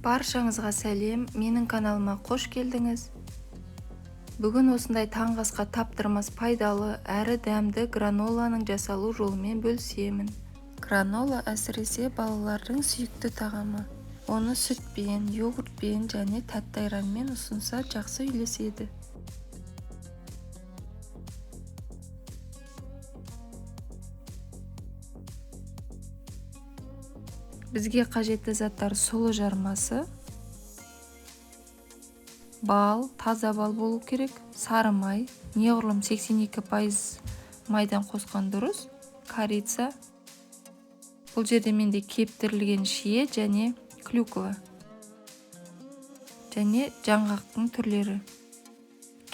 Баршаңызға сәлем, менің каналыма қош келдіңіз. Бүгін осындай таңғы асқа таптырмас пайдалы әрі дәмді граноланың жасалу жолымен бөлісемін. Гранола әсіресе балалардың сүйікті тағамы. Оны сүтпен, йогуртпен және тәтті айранмен ұсынса жақсы үйлеседі. Бізге қажетті заттар: сұлы жармасы, бал, таза бал болу керек, сары май, неғұрлым 82% майдан қосқан дұрыс, корица. Бұл жерде менде кептірілген шие және клюква және жаңғақтың түрлері.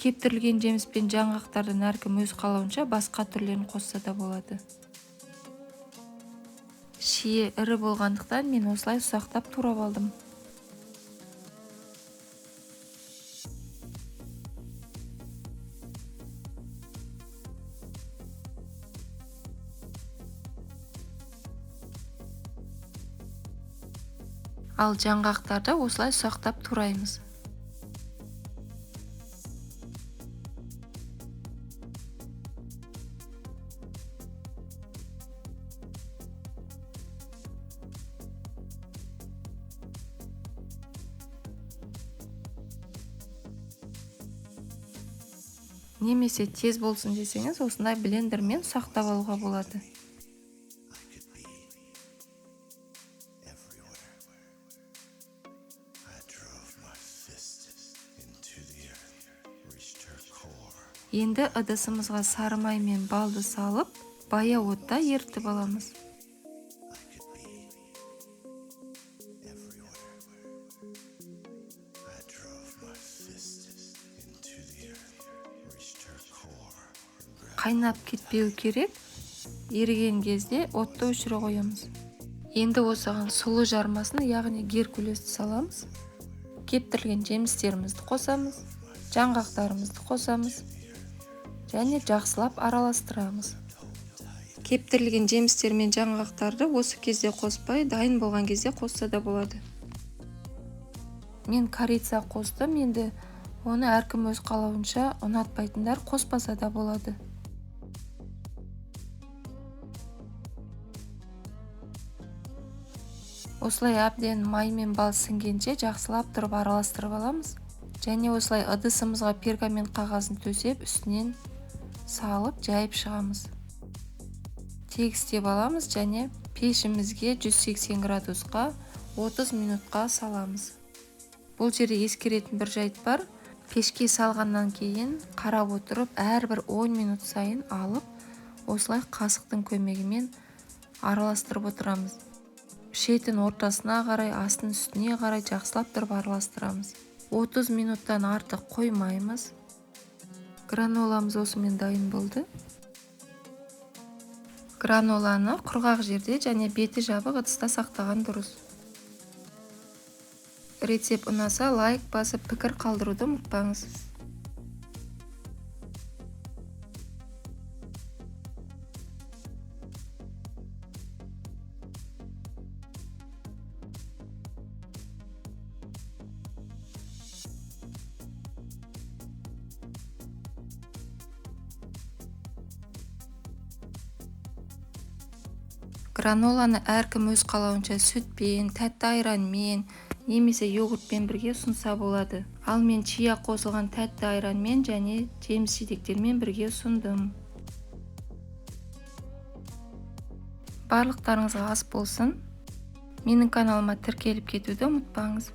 Кептірілген жеміс пен жаңғақтардан әркім өз қалауынша басқа түрлерін қосса да болады. Шие ірі болғандықтан мен осылай ұсақтап турап алдым. Ал жаңғақтарды осылай ұсақтап тураймыз. Немесе тез болсын десеңіз, осындай блендермен ұсақтап алуға болады. Енді ыдысымызға сары май мен балды салып, баяу отта ерітіп аламыз. Қайнап кетпеу керек. Еріген кезде отты өшіре қоямыз. Енді осыған сұлы жармасын, яғни геркулесті саламыз. Кептірілген жемістерімізді қосамыз, жаңғақтарымызды қосамыз және жақсылап араластырамыз. Кептірілген жемістер мен жаңғақтарды осы кезде қоспай, дайын болған кезде қосса да болады. Мен корица қостым, енді оны әркім өз қалауынша, ұнатпайтындар қоспаса да болады. Осылай әбден май мен бал сіңгенше жақсылап тұрып араластырып аламыз. Және осылай ыдысымызға пергамент қағазын төсеп, үстінен салып жайып шығамыз. Тегістеп аламыз және пешімізге 180 градусқа 30 минутқа саламыз. Бұл жерде ескеретін бір жайт бар. Пешке салғаннан кейін қарап отырып, әрбір 10 минут сайын алып, осылай қасықтың көмегімен араластырып отырамыз. Шетін ортасына қарай, астын үстіне қарай жақсылап тұрып араластырамыз. 30 минуттан артық қоймаймыз. Граноламыз осымен дайын болды. Граноланы құрғақ жерде және беті жабық ыдыста сақтаған дұрыс. Рецепт ұнаса лайк басып, пікір қалдыруды ұмытпаңыз. Граноланы әркім өз қалауынша сүтпен, тәтті айранмен, немесе йогуртпен бірге ұсынса болады. Ал мен чия қосылған тәтті айранмен және жеміс-жидектермен бірге ұсындым. Барлықтарыңызға ас болсын. Менің каналыма тіркеліп кетуді ұмытпаңыз.